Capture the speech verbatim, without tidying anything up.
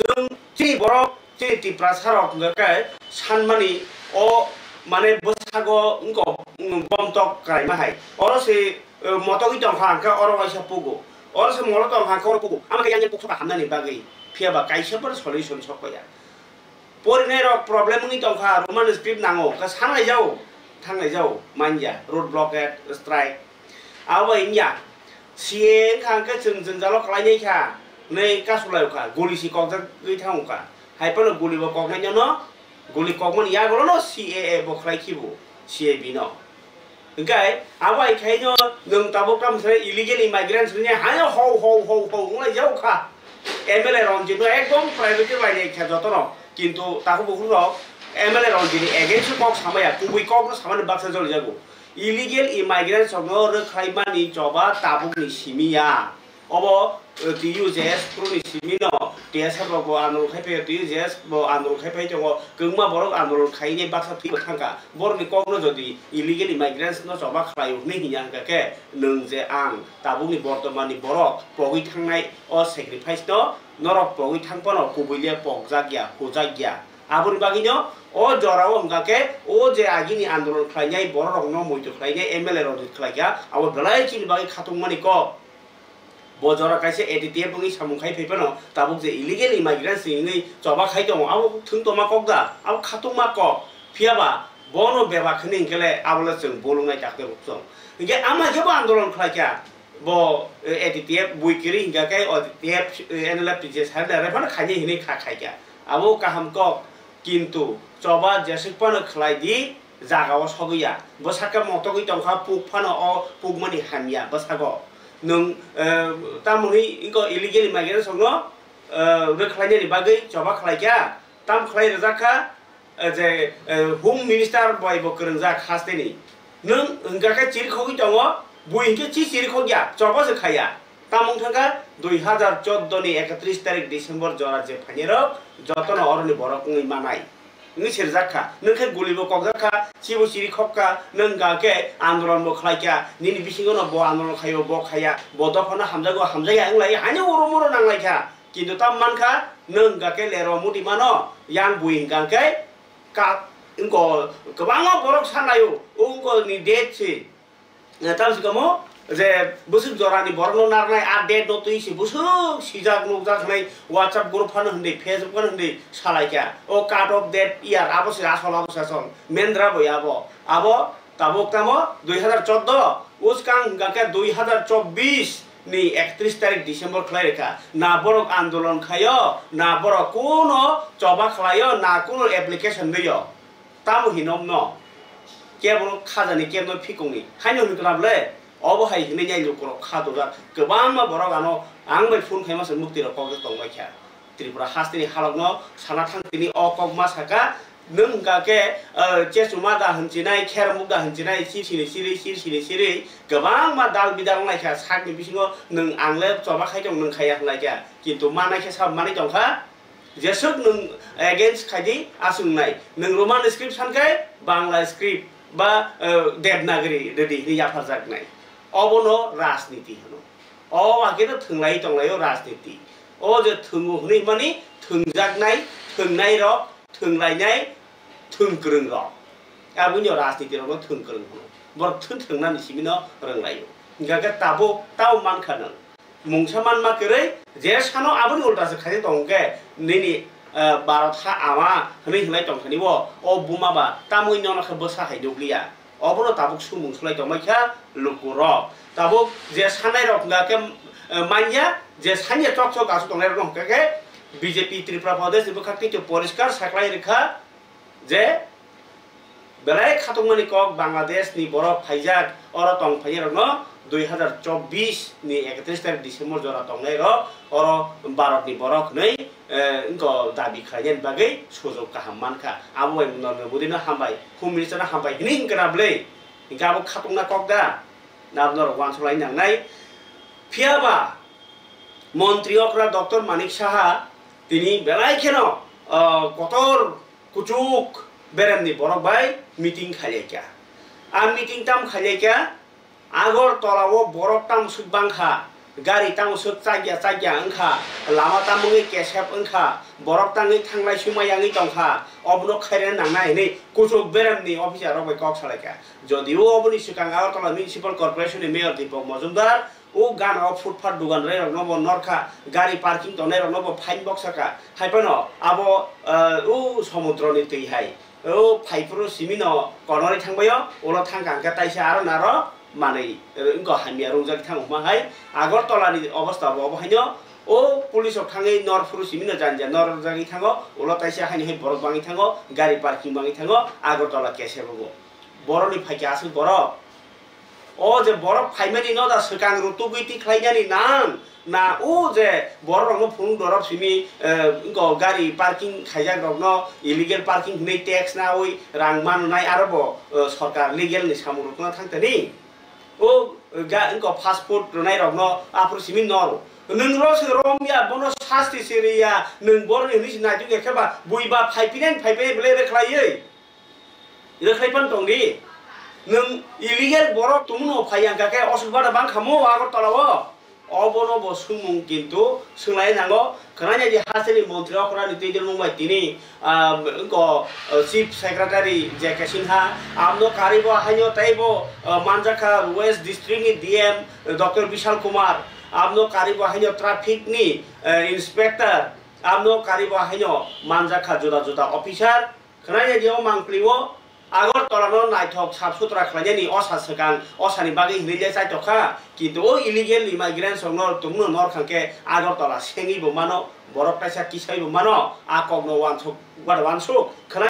Chwng chini borok, chini Tiprasa rok hwnkha khe sanmani o, mane, bwsago wngkha, mm, bomtok kwraima hai. Oro se, eh, motogwi tongkha hwnkhe oro waisa pugo. Oro se molo tongkha hwnkhe oro pugo. Ama khe yang puksoka hamnani bagwi. Phiya ba kaisa bono solution sok ya. Porinai rok problem wngwi tongkha, Roman script nango, hwnkhe sanglai jao, thanglai jao, manya, road blockade, strike. Abo bai wngya, C A A wngkha hwnkhe chwng jwngjalo kwlainai kha, hwnwi kasulai kha, guli si kokjagwi thangkha. Hai phano guli bo koknai no, guli kokmani yagulo no C A A bo khlai khibo, C A B no. Hwnkhe abo hai khaino nwng tabuk tamo se illegal immigrants hwnwi haino hou hou hou hou wnglai jao kha. M L A Ranjit no ekdom priority lainai kha jotono, kintu takhuk bukhuk rok M L A Ranjit ni against o kok samaya, kubui kok no samani baksa joli jago. Illegal immigrants rok no rwkhlai mani choba tabuk ni simi ya. Obo, eh, T U J S Pro ni simi no, T S F rok bo andolon khai phaio, T U J S bo andolon khai phai tongo, kwbangma borok andolon khainai baksa thwi bo thangkha. Borok ni kok no jodi illegal immigrants no choba khlai o hwnwi hinya hwnkha khe, nwng je ang tabuk ni bortoman ni borok pogwi thangnai o sacrifice no norok pogwi thang phano kubui le pokjak ya, hujak ya. Aboni bagwi no o jora o hwnkha khe o je agini andolon khlainai borok rok no muitu khlainai M L A rok khlai kha, abo belai chini bagwi khatungmani kok. Bo jora kaisa A T T F wngwi samung khai phai phano tabuk je illegal immigrants ni wngwi choba khai tongo, abo thwng tongma kok da, abo khatungma kok. Phiya ba bono bebak hwnwi hwnkhe le abo le chwng bolongnai takte rok chwng. Hwnkhe ama khe bo andolon khlai kha, bo, eh, A T T F bui kwrwi hwnkha khe A T T F, eh, N L F T J S hai le rephano khainai hwnwi kha khai kha. Abo kaham kok, kintu choba jeswk phano khlai di, jaga o sogwi ya. Bwsakhe motogwi tongkha, puk phano o pukmani hamya bwsago. Nwng, eh, tamoni wngkha illegal immigration no, eh, rwkhlainani bagwi choba khlai kha, tam khlai rwjak kha, eh, je, eh, Home Minister bai bo kwrwngjak hasteni. Nwng hwnkha khe chirikhogwi tongo, bui hinkhe chi chirikhok ya, choba se khaya. Tamung thangkha dui hazar chordo ni ekatris tarik December jora je phainai rok jotono oroni borok wngwi manai. Wngwi sirjak kha, nwng khe guli bo kokjak kha, chibo chiri khok kha, nwng ga khe andolon bo khlai kha, nini bisingo no bo andolon khaio, bo khaya, bo dophano hamjago, hamjaya wng lai, haino uro muro nang lai kha. Kintu tam man kha, nwng ga khe lero muti mano, yang bui hwnkha khe ka, wngko kwbangma borok sanlaio, o wngko ni date se. Eh, tamsi kamo je bwswk jorani borokno narnai, a date no twi se bwswk sijak nukjak hwnwi WhatsApp group phano hwnwi, Facebook phano hwnwi salai kha. O cut off date year abo se asol, abo se asol. Mendra bo abo. Abo tabuk tamo dui hazar chordo, uskang hwnkha khe dui hazar chobbish ni ekatris tarik December khlai rwkha. Na borok andolon khaio, na borok kuno choba khlaio, na kuno application rwio. Tamo hinomno kebo khajani, kebo phikongni haino hwnwi kwnam le. Obo hai hwnwi nai lukurok kha dojak. Kwbangma borok ano ang bai phone khaima se mukti rok kokjak tongbai kha. Tripura hasteni halokno sana thang tini o kok ma saka, nwng hwnkha khe, eh, chechuma da hwnsinai, khermuk da hwnsinai, chir sini chiri, chir sini chiri, kwbangma dal bidal wnglai kha sakni bisingo nwng ang le choba khai tong nwng khaiya hwnlai kha. Kintu manai khe sa manwi tong kha. Jeswk nwng against khaidi aswk nai, nwng Roman script san khe Bangla script ba, eh, Devanagari rwdi hwnwi yapharjaknai. Obono rajniti hwno. O hakhe no thwnglai tonglaio rajniti. O je thwngo hwnwi mani thwngjaknai, thwngnai rok, thwnglainai, thwng kwrwng rok. Aboni rajniti rokno thwng kwrwng hwno. Borok thwng thwngnani simi no rwnglaio. Hingkha khe tabuk tamo mankha nwng. Mungsa manma kwrwi, je sano aboni ulta se khaijak tongo khe, nini, eh, Bharat ha ama hwnwi hwnlai tongthani bo, o buma ba tamwi nono khe bwsa hai nukliya. Obono tabuk sumung sulai tongbai kha lukurok. Tabuk je sanai rok hwnkha khe, eh, manya, je sanya chok chok aswk tongnai rokno hwnkha khe B J P Tripura Pradesh ni bwkhak twi poriskar saklai rwkha. Je belai khatungmani kok Bangladesh ni borok phaijak, oro tong phainai rokno dui hazar chobbish ni ekatris tarik December jora tongnai rok, oro Bharat ni borok hwnwi, eh, wngko dabi khlainani bagwi sujok kaham mankha. Abo bai Narendra Modi no hambai, Home Minister no hambai hwnwi wngkha na bwlwi? Hingkhe abo khatungna kok da? Nabo norok uansuk lai nangnai. Phiya ba Montri okra Doctor Manik Saha tini belai kheno, ah, kotor kuchuk beremni borok bai meeting khailai kha. A meeting tam khailai kha, Agartala o borok tam swk bang kha, Gari tamo swk chakya chakya wngkha, lama tamungwi kesep wngkha, borok tangwi thanglai sumai yangwi tongkha, obono khaireno nangnai hinwi kuchuk beremni officer rok bai kok salaikha. Jodio oboni swkang Agartala Municipal Corporation ni Mayor Deepak Majumdar o gana o footpath dugan rwnairokno bo norkha, gari parking tongnairokno bo fine boksakha, hai phano abo, eh, o somudroni twi hai o phaiphuru simino konorwi thangbaio, ulo thangkha hwnkhe taisa aro naro manwi, eh, wngkha hamya rwngjagwi thango hwnma hai Agartala ni obostha bo obo haino o police rok thangwi nor phuru simino janja nor rwjagwi thango, ulo taisa haino hai borok bangwi thango, gari parking bangwi thango, Agartala kesep wngo. Borokni phaikhe aswk borok. O je borok phaimani no da swkang rutugwi tikhlainani nang na o je borok rokno phunuk dorop simi, eh, wngkha gari parking khaijak rokno illegal parking hinwi tax nawi rang manwnai aro bo, eh, sorkar legal ni samung rokno thangtani. O ga wngkha fast food rwnai rokno aphuru simi noro. Nwng ro se rom ya bono sasti se ri ya nwng borok ni hinwi se naituk ya khe ba bui ba phai pinai phai pinai belai re khlaiwi. Rwkhlai phano tongdi. Nwng illegal borok tongmano phai ya hwnkha khe osuk bada bang kha mo Agartala o. Obono bo swngmung kintu swnglaina nango. Khwnai nai di hasteni montri okra ni twi mung bai tini, ah, wngkha, ah, Chief Secretary J K Sinha. Amno karwi bo haino tei bo, ah, manjakha West District ni D M Doctor Bishal Kumar. Amno karwi bo haino traffic ni, eh, inspector. Amno karwi bo haino manjakha juda juda officer. Khwnai nai di o mangpli o Agartala no naithok sap sutra khlainani osa swkang, osani bagwi hinwi le chaitokha, kintu o illegal immigrants rokno tongno nor khangkhe Agartala sengwi bo mano, borok kaisa kisai bo mano, a kokno wansuk, what wansuk, khwnai